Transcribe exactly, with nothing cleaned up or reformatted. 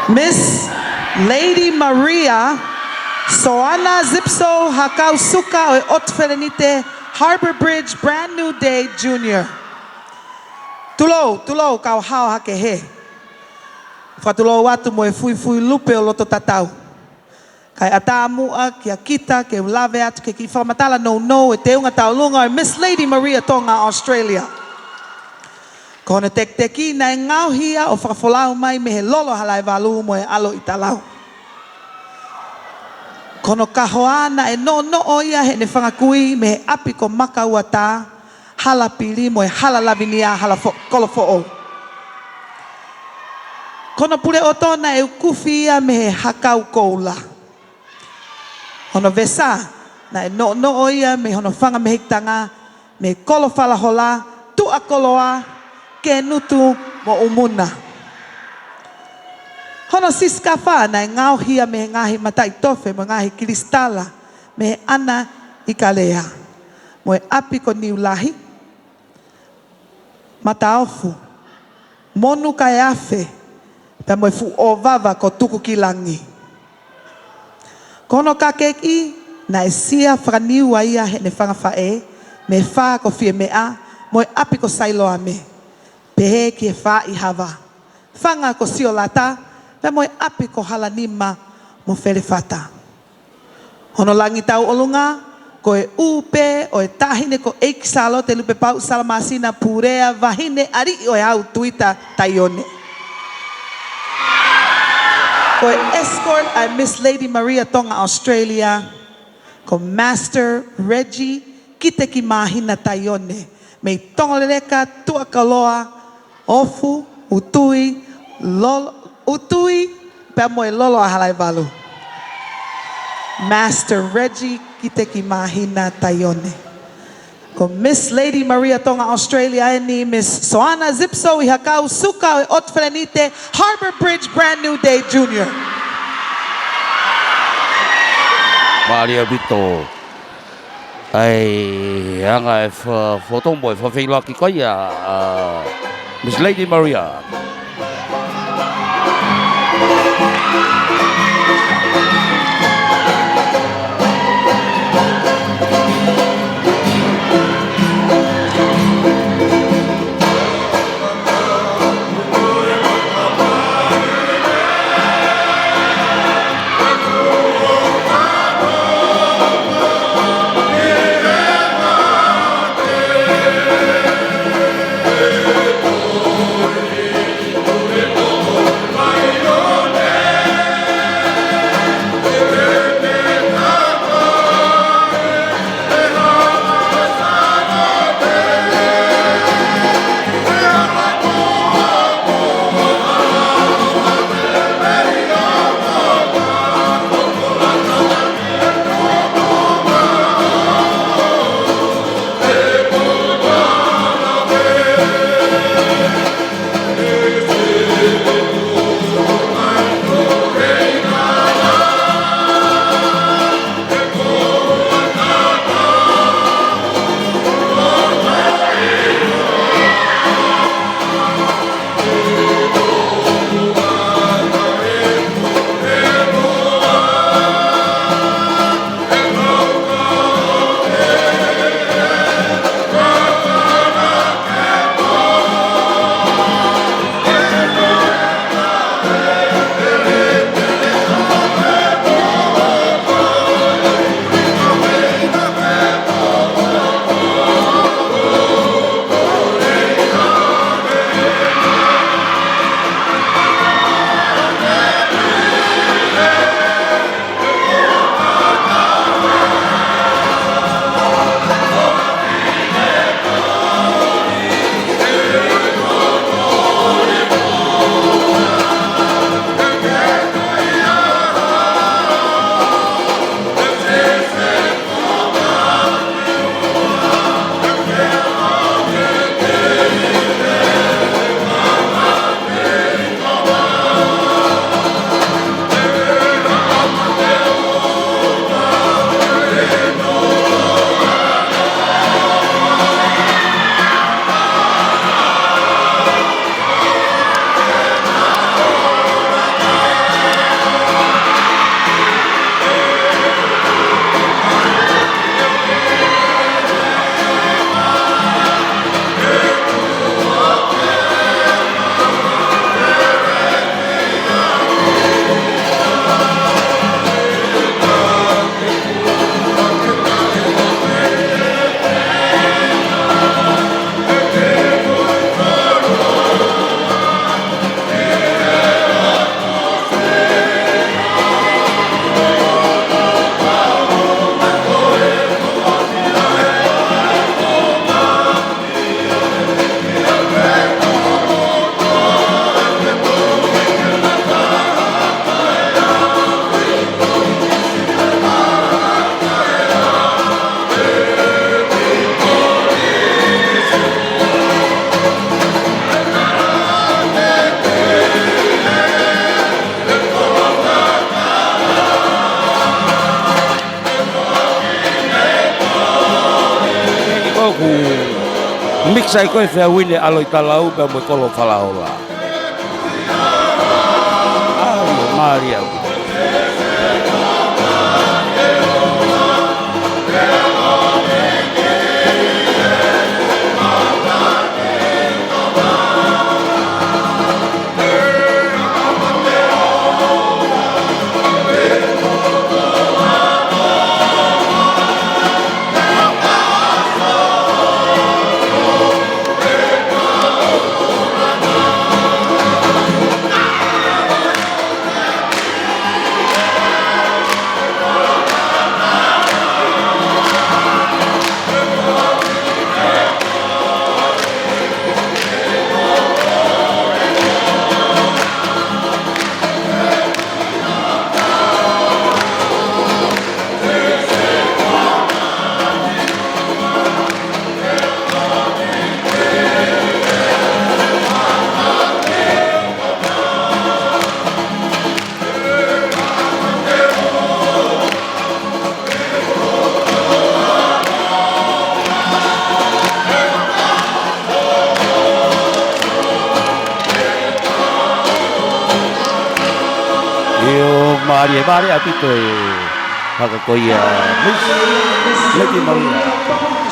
Miss Lady Maria Soana Zipso Hakausuka ʻo e ʻOtu Felenite, Harbour Bridge, Brand New Day Junior. Tulou, tulou, kau hao hake hē. Fakatulou atu mo e fuifui lupe ʻo loto tatau. Kae ʻatā muʻa kia kita ke u lave atu ki he kiʻi fakamatala nounou ʻo e teunga tauʻolunga ʻo e Miss Lady Maria Tonga Australia. Ko hono tekiteki naʻe ngaohi ia ʻo fakafolau mai mei he Lolo Halaevalu mo e ʻAlo ʻi Talau. Ko hono kahoa naʻe noʻonoʻo ia heʻene fanga kui mei he ʻapi ko Makauatā, Halapili mo e Hala Lavinia, Hala Fo-, Kolofoʻou. Ko hono puleʻoto naʻe ukufi ia mei he Hakau Koula. Hono vesa naʻe noʻonoʻo ia mei hono fanga mehikitanga mei Kolofalahola, Tuʻakoloa, Kenutu mo ʻUmuna. Hono sisikafa naʻe ngaohi ia mei he ngaahi mataʻitofe mo e ngaahi kilisitala mei he ʻAna ʻi Kalea, mo e ʻapi ko Niulahi, Mataofu, Monukaeafe, pea mo e fuʻu ʻōvava ko Tukukilangi. Ko hono kakeʻi naʻe sia fakaniua ia heʻene fanga faʻē mei he fā ko Fiemeʻa mo e ʻapi ko Sailoame, pehē ki he fā ʻi Hava, fanga ko Siolata, pea mo e ʻapi ko Halanima mo Felefata. Hono langi tauʻolunga ko e ʻū pē ʻo e Taʻahine ko ʻEiki Sālote Lupepauʻu Salamasina Pulea, Vahine Aliʻi ʻo e Hau Tuita Taione. Ko e escort ʻa e Miss Lady Maria Tonga Australia ko Master Reggie Kitekimāhina Taione, mei Tongoleleka, Tuʻakoloa, Ofu, ʻUtui, Lolo, ʻUtui, pea mo e Lolo ʻa Halaevalu. Master Reggie Kitekimāhina Taione. Ko Miss Lady Maria Tonga Australia eni, Miss Soana Zipso ʻi Hakausuka ʻo e ʻOtu Felenite, Harbour Bridge, Brand New Day Junior. Mālie ʻaupito. ʻAi, anga e fa-, foto mo e fakafeʻiloaki ko ia, ʻa Miss Lady Maria. Sai ko e feʻauhi ʻa Loʻitalau pea mo e kolo Falaola. ʻAi, mālie ʻaupito. ʻIo, mālie, mālie ʻaupito e haka ko ia. Miss Leti Malia.